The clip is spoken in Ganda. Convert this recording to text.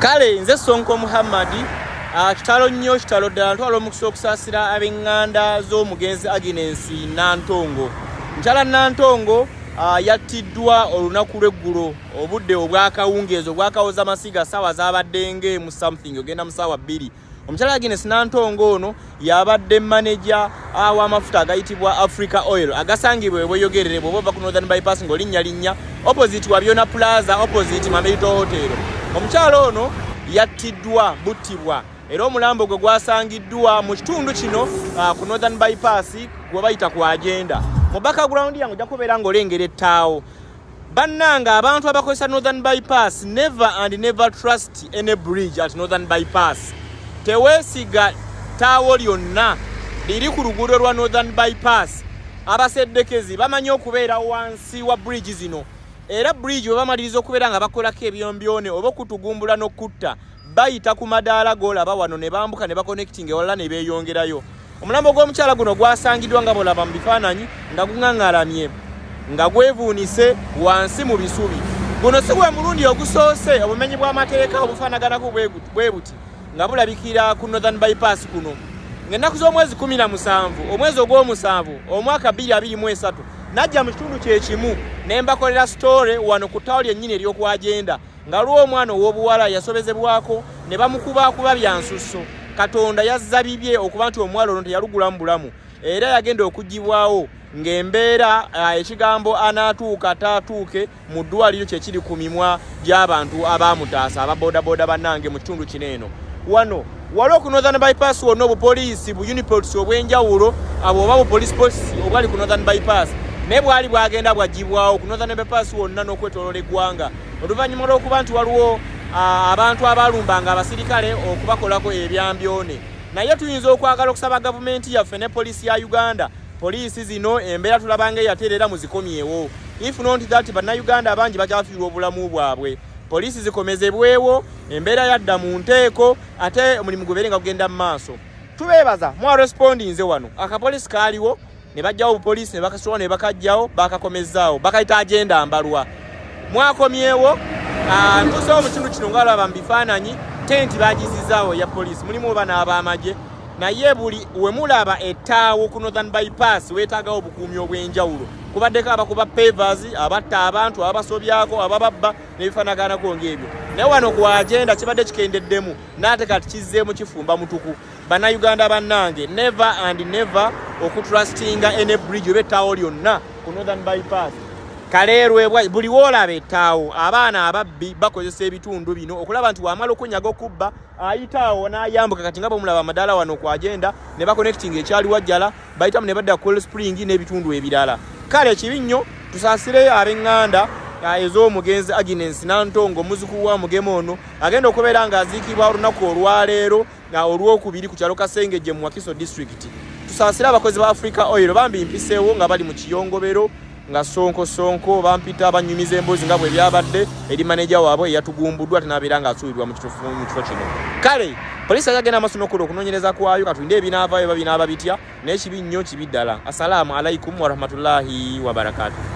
Kale nze Sonko Muhammad, kitalo nnyo, kitalo ddala. Ntwala omukisa okusaasira ab'eŋŋanda z'omugenzi Agnes Nantongo. Mukyala Nantongo yattiddwa olunaku lw'eggulo obudde obwakawungeezi obwakawoza masiga, ssaawa zaabadde ng'emu something ogenda mu ssaawa 2. Omukyala Agnes Nantongo ono yabadde maneja w'amafuta agayitibwa Africa Oil agasangibwa ebweyogerere bw'oba ova ku Northern Bypass ng'olinnya linnya opposite wa Byona Plaza, opposite Mamerito Hotel. Omukyala ono yattiddwa buttibwa era omulambo gwe gwasangiddwa mu kitundu kino ku Northern Bypass gwe bayita ku Agenda. Mu background yange ojja kubeera ng'olengera ettaawo. Bannange abantu abakozesa Northern Bypass, never and never trust any bridge at Northern Bypass. Teweesiga ttaawo lyonna liri ku luguudo lwa Northern Bypass. Abaseddekezi bamanyi okubeera wansi wa bridge zino, era bridge bwe bamaliriza okubeera nga bakolako ebyombyone oba okutugumbula n'okutta, bayita ku madaala g'olaba wano ne bambuka ne baconnecting ewalala ne beeyongerayo. Omulambo gw'omukyala guno gwasangiddwa nga bw'olaba mu bifaananyi nga guŋŋaŋŋalamye nga gwevuunise wansi mu bisubi. Guno si gwe mulundi ogusoose obumenyi bw'amateeka obufaanaganako bwe buti nga bulabikira ku Northern Bypass kuno. Ng'ennaku z'omwezi 17 omwezi ogw'omusanvu omwaka 2023 najja mu kitundu kye kimu ne mbakolera story wano ku ttaawo lyennyini ery'oku Agenda nga lw'omwana ow'obuwala yasobezebwako ne bamukubakuba bya nsusso. Katonda yazza bibye okuba nti omuwala ono teyalugulamu bulamu, era yagenda okugibwawo ng'embeera ekigambo anaatuuka taatuuke mu ddwaliro kye kiri ku mimwa gy'abantu abaamutaasa ababoodabooda bannange mu kitundu kino eno. Wano waliwo ku Northern Bypass wonna obupoliisi bu uniports obw'enjawulo abo oba bupoliisi posts obwali ku Northern Bypass, naye bwali bwagenda bwagibwawo ku Northern Bypass wonna n'okwetooloola eggwanga oluvannyuma lw'okuba nti waliwo abantu abalumbanga abasirikale okubakolako ebyambyone. Naye tuyinza okwagala okusaba gavumenti yaffe ne poliisi ya Uganda, poliisi zino embeera tulabanga eyatereera muzikomyewo. If not that, bannayuganda abangi bakyafiirwa obulamu bwabwe. Poliisi zikomezebwewo, embeera yadda mu nteeko, ate omulimu gubeere nga gugenda mu maaso. Tubeebaza mwarespondinze wano, akapoliisi kaaliwo ne bajjawo obupoliisi ne bakasula ne bakajjawo bakakomezzaawo bakayita Agenda Mbalwa. Mwakomyewo, ntuusewo mu kitundu kino ng'olaba mu bifaananyi tenti bagizizaawo ya poliisi, mulimu oba n'ab'amagye. Naye buli we mulaba ettaawo ku Northern Bypass weetaagawo obukuumi obw'enjawulo. Kubaddeko abakuba pavers, abatta abantu, abasobyako, abababba n'ebifaanaganako ng'ebyo. Naye wano ku Agenda kibadde kikendeddemu n'ate kati kizzeemu kifumba mutuku. Bannayuganda bannange, never and never okutrustinga any bridge oba ettaawo lyonna ku Northern Bypass. Kaleerwe buli woolaba ettaawo, abaana ababbi bakozesa ebitundu bino okulaba nti wamala okunyaga okubba ayitaawo n'ayambuka. Kati nga bwemulaba amadaala wano ku Agenda ne baconnecting ekyali Wajjala, bayitamu ne badda Cold Spring n'ebitundu ebirala. Kale kibi nnyo, tusaasire ab'eŋŋanda ez'omugenzi Agnes Nantongo, muzzukulu wa Mugema ono agenda okubeera ng'aziikibwa olunaku olwaleero olwokubiri ku kyalo Kasengejje mu Wakiso District. Tusaasire abakozi ba Africa Oil bambi mpiseewo nga bali mu kiyongobero nga Sonko Sonko bampita banyumiza emboozi nga bwe byabadde eri maneja waabwe eyatugumbuddwa ate n'abeera ng'asuubirwa mu kifo kino. Kale poliisi yagenda amaaso n'okukola okunoonyereza kwayo, katulinde ebinaavaayo oba binaaba bitya, naye kibi nnyo, kibi ddala. Assalaamu alaikum warahmatullahi wabarakatuh.